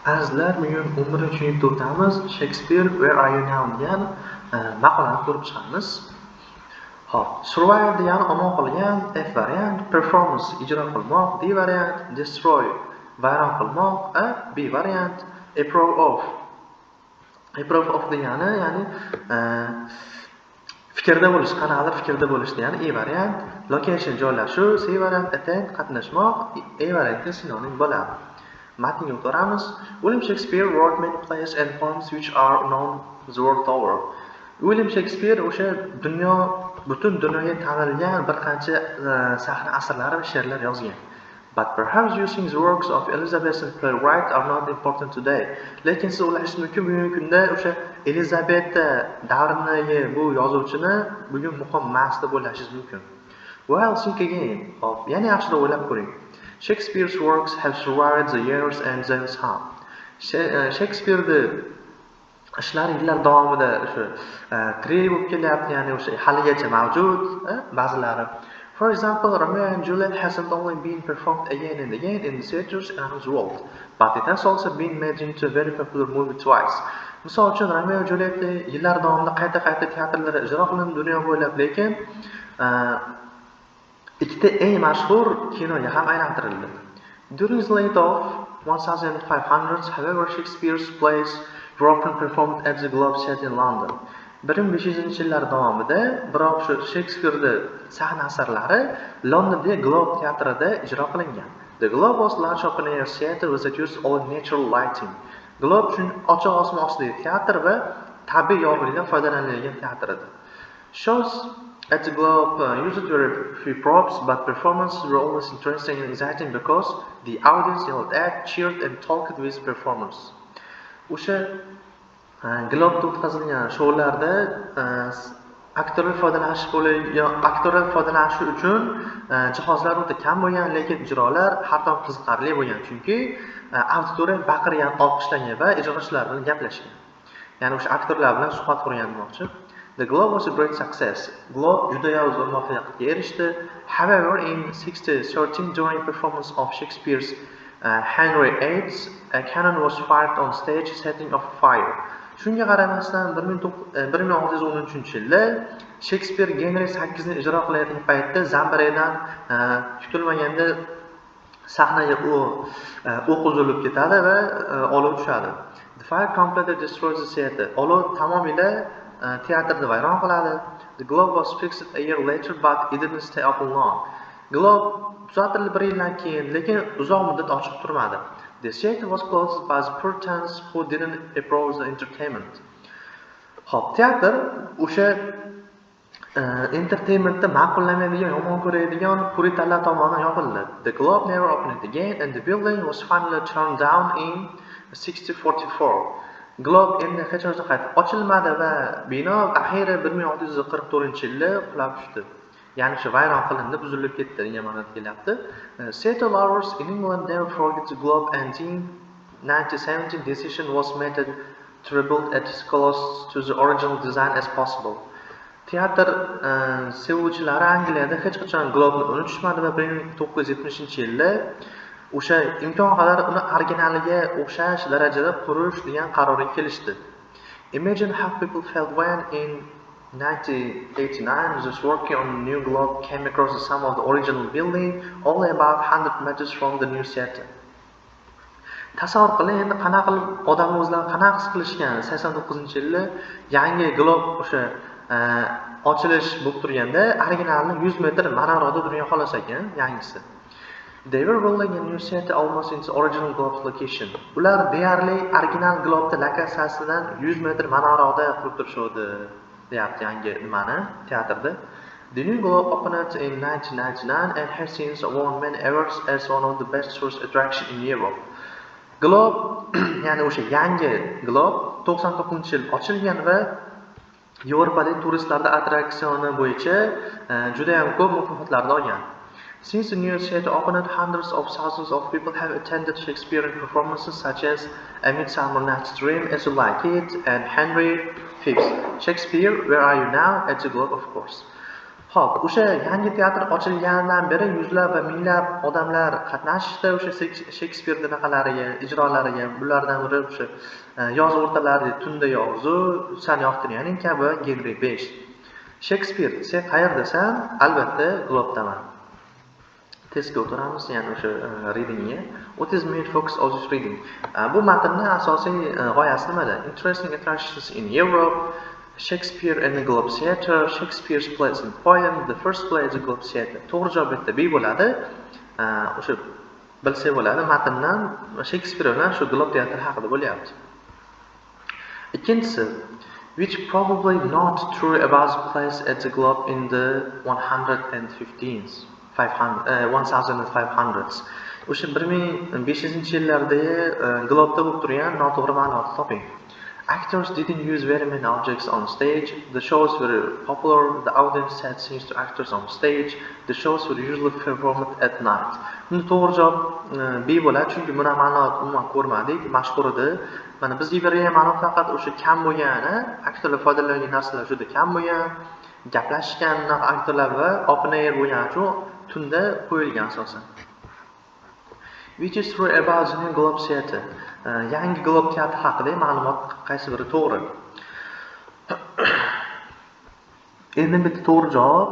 Azizlar, bugun 11-sinfda o'tamiz. Shakespeare "Where Are You Now" degan maqolani ko'rib chiqamiz. Xo'p, survive degani omon qolgan, F variant, performance ijro qilmoq, D variant, destroy vayron qilmoq, A, B variant, approve of. Approve of degani, ya'ni fikrda bo'lish, qanaqadir fikrda bo'lish degani E variant, location joylashuv, C variant, attend qatnashmoq, E variantga sinonim bo'ladi. Matnga o'tamiz. William Shakespeare wrote many plays and poems which are known the world over. William Shakespeare o'sha dunyo, butun dunyoga tanilgan bir qancha sahna asarlari va she'rlar yozgan. But perhaps you think the works of Elizabethan playwright are not important today. Lekin siz o'ylashingiz mumkin, bugungi kunda o'sha Elizabeta davridagi bu yozuvchini bugun muhim emas deb o'ylashingiz mumkin. Well, think again. Xo'p, yana yaxshiroq o'ylab ko'ring. Shakespeare's works have survived the years and then some. Shakespeare'ni ishlari yillar davomida o'sha tirik bo'lib kelyapti, ya'ni o'sha haligacha mavjud ba'zilari. For example, Romeo and Juliet hasn't only been performed again and again in the theaters around the world, but it has also been made into a very popular movie twice. Misol uchun, Romeo va Juliet yillar davomida qayta-qayta teatrlarda ijro qilindi dunyo bo'ylab, lekin ikkita eng mashhur kinoga ham aylantirildi. During the late of 1500s, however, Shakespeare's plays were often performed at the Globe Theatre in London. 1500-yillar davomida, biroq, shu Shekspirni sahna asarlari Londondagi Globe teatrida ijro qilingan. The Globe was large open air theatre with use all natural lighting. Globe ochiq osmon ostidagi teatr va tabiiy yorug'likdan foydalanilgan teatr edi. Shows at the Globe used very few props, but performances were always interesting and exciting because the audience yelled at, cheered and talked with performers. O'sha Globda o'tkazilgan shoularda aktyorlar foydalanishi uchun jihozlar o'ta kam bo'lgan, lekin ijrolar har doim qiziqarli bo'lgan, chunki auditoriya baqirgan, olqishlagan va ijrochilar bilan gaplashgan. Ya'ni o'sha aktyorlar bilan suhbat qurgan demoqchi. The Globe was a great success. Globe judayam zo'r muvaffaqiyatga erishdi. However, in 1613, during performance of Shakespeare's Henry VIII, a cannon was fired on stage, setting off fire. Shunga qaramasdan, 1613-yilda Shekspir Genri VIII ijro qilayotgan paytda zambarakdan kutilmaganda sahnaga o'q uzilib ketadi va olov tushadi. The fire completely destroys the theater. Olov tamomila teatrni vayron qiladi. The Globe was fixed a year later, but it didn't stay open long. Globe tuzatildi bir yildan keyin, lekin uzoq muddat ochiq turmadi. The theater was closed by the Puritans who didn't approve the entertainment. Xo'p, teatr o'sha entertainmentni ma'qullamaydigan, yomon ko'radigan puritanlar tomonidan yopildi. The Globe never opened again and the building was finally torn down in 1644. Globe endi hech qachon qaytib ochilmadi va bino axiyri 1644-yilda qulab tushdi. Ya'ni shu vayron qilindi, buzilib ketdi degan ma'noda kelyapti. Theatre lovers in England never forget the Globe, and in 1917 decision was made to rebuild it as close to the original design as possible. Teatr sevuvchilari Angliyada hech qachon Globni unutishmadi va 1970-yilda o'sha imkon qadar uni originaliga o'xshash darajada qurish degan qarorga kelishdi. Imagine how people felt when in 1989 those working on the new Globe came across some of the original building only about 100 meters from the new theater. Tasavvur qiling endi, qanaqa qilib odamlar o'zlarini qanaqa his qilishgan 89-yilda yangi Globe o'sha ochilish bo'lib turganda, originalni 100 metr nariroqda turgan xolos ekan yangisi. They were building a new theater almost in the original Globe's location. Ular deyarli original Globe'da lokatsiyasidan 100 metr nariroqda qurib turishuvdi deyapti yangi nimani, teatrda. The new Globe opened in 1999 and has since won many awards as one of the best tourist attraction in Europe. Globe, ya'ni o'sha yangi Globe 99-yil ochilgan va Yevropadagi turistlarda attraksioni bo'yicha juda ham ko'p mukofotlarni olgan. Since the new theatre opened, hundreds of thousands of people have attended Shakespearean performances such as A Midsummer Night's Dream, As You Like It, and Henry V. Shakespeare, Where Are You Now? At the Globe, of course. Xo'p, o'sha yangi teatr ochilganidan beri yuzlab va minglab odamlar qatnashishdi o'sha Shekspir anaqalariga, ijrolariga. Bulardan biri o'sha yoz o'rtalarida Tundagi orzu, San yoqtirganing kabi Genri V. Shekspir, sen qayerdasan? Albatta, Globdaman. Testga o'tiramiz, ya'ni o'sha readingga. What is main focus of this reading? Bu matnning asosiy g'oyasi nimada? Interesting attractions in Europe, Shakespeare and the Globe Theatre, Shakespeare's plays and poem, the first play is the Globe Theatre. To'g'ri javob bu yerda B bo'ladi. O'sha bilsak bo'ladi, matndan Shekspir bilan shu Globe teatri haqida bo'lyapti. Ikkinchisi, which probably not true about the place at the Globe in the 115s, 500, 1500s. O'sha 1500-yillardagi Globda bo'lib turgan noto'g'ri ma'lumotni toping. Actors didn't use very many objects on stage. The shows were popular. The audience said things to actors on stage. The shows were usually performed at night. Bunda to'g'ri javob B bo'ladi, chunki buni ma'lumot umuman ko'rmadik, mashhur edi. Mana bizga berilgan ma'lumot faqat o'sha kam bo'lgani, aktyorlar foydalangan narsalar juda kam bo'lgan, gaplashishgan aktyorlar va open air bo'lgani uchun tunda qo'yilgan asosan. Which is true about the new Globe Theatre? Yangi Globe teatri haqidagi ma'lumot qaysi biri to'g'ri? Endi bitta to'g'ri javob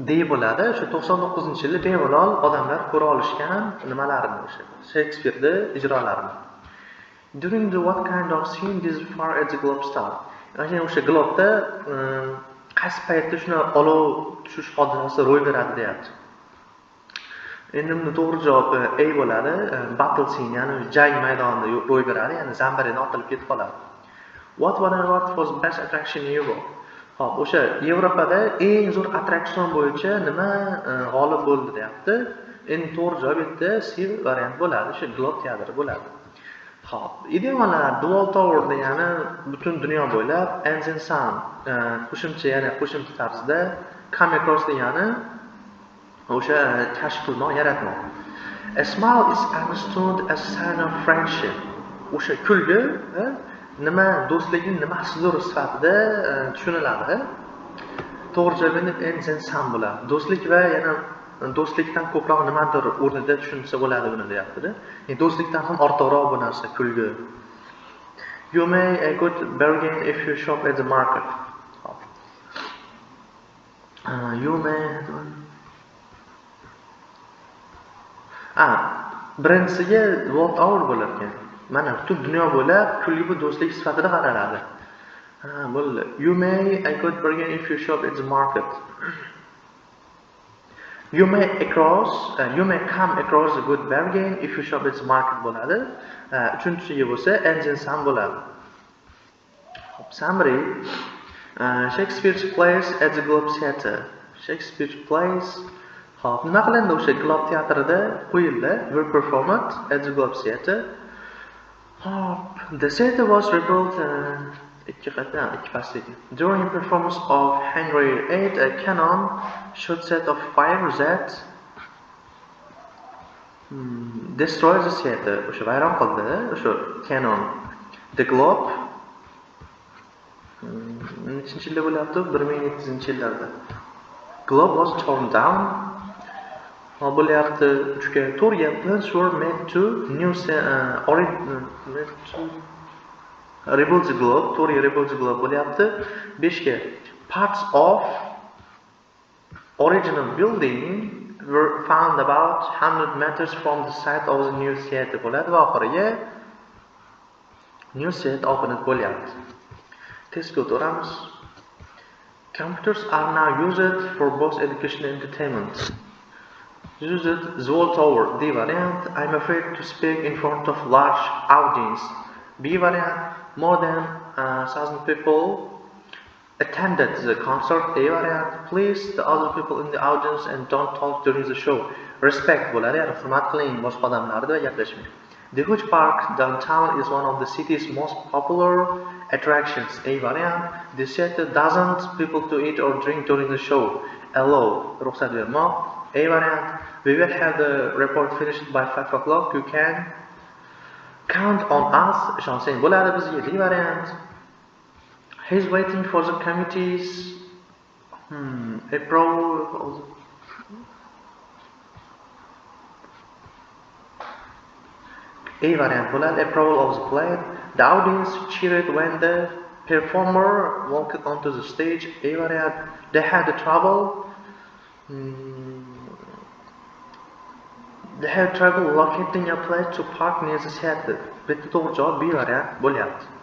D bo'ladi. Shu 99-yilda bemalol odamlar ko'ra olishgan nimalarini, o'sha Shekspirni ijrolarini. During the what kind of scene this fire at the Globe start? Ya'ni o'sha Globda qaysi paytda shuni olov tushish hodisasi ro'y beradi deyapti. Endi bunda to'g'ri javob A bo'ladi. Battle scene, ya'ni jang maydonida ro'y beradi, ya'ni zambarini otilib ketib qoladi. What one award was best attraction in Europe? Xo'p, o'sha Yevropada eng zo'r attraksion bo'yicha nima g'olib bo'ldi deyapti. Endi to'g'ri javob yerda C variant bo'ladi, o'sha Globe teatri bo'ladi. Xo'p, idiomalar Dual Tower degani butun dunyo bo'ylab, and then some qo'shimcha, ya'ni qo'shimcha tarzda, come across degani o'sha kashf qilmoq, yaratmoq. A smile is understood as a sign of friendship. O'sha kulgi nima, do'stlikning nimasidir sifatida tushuniladi. To'g'ri javob endi and then some bo'ladi. Do'stlik va yana do'stlikdan ko'proq nimadir o'rnida tushunsa bo'ladi buni deyapti-da. Ya'ni do'stlikdan ham ortiqroq bu narsa kulgi. You may a good bargain if you shop at the market. Hop. You may. Birinchisiga World Hour bo'lar ekan. Mana butun dunyo bo'ylab kulgi bu do'stlik sifatida qaraladi. Ha, bo'ldi. You may a good bargain if you shop at the market. You may come across a good bargain if you shop at the market bo'ladi. Uchinchisiga bo'lsa and then some bo'ladi. Hop, summary. Shakespeare's plays at the Globe Theatre. Shakespeare's plays. Hop, nima qilindi o'sha Globe teatrida qo'yildi? Were performed at the Globe Theatre. Hop, the theatre was rebuilt ikki qayta, ikki pastdagi. During a performance of Henry VIII, a cannon shot set of fire that destroyed the theatre. O'sha vayron qildi, o'sha cannon. The Globe nechinchi yilda bo'lyapti? 1700-yillarda. Globe was torn down. Hop, bo'lyapti uchga, to'rtga plans were made to new made to rebuild the globe. To'rtga rebuild the globe bo'lyapti. Beshga parts of original building were found about 100 meters from the site of the new theater bo'ladi va oxiriga new theater opened bo'lyapti. Testga o'tamiz. Computers are now used for both education and entertainment. Used the World Tower, D variant. I'm afraid to speak in front of large audience. B variant. More than 1,000 people attended the concert. A variant. Please the other people in the audience and don't talk during the show. Respect bo'ladi, ya'ni hurmat qiling boshqa odamlarni va gaplashmang. The Huge Park downtown is one of the city's most popular attractions. A variant. The theater doesn't people to eat or drink during the show. Allow, ruxsat bermoq. A variant. We will have the report finished by 5 o'clock. You can count on us. Ishonsang bo'ladi bizga. D variant. He's waiting for the committee's Approval. A variant bo'ladi. Approval of the play. The audience cheered when the performer walked onto the stage. A variant. They had trouble. They had trouble locating a place to park near the theater. Bu yerda to'g'ri javob B variant bo'lyapti.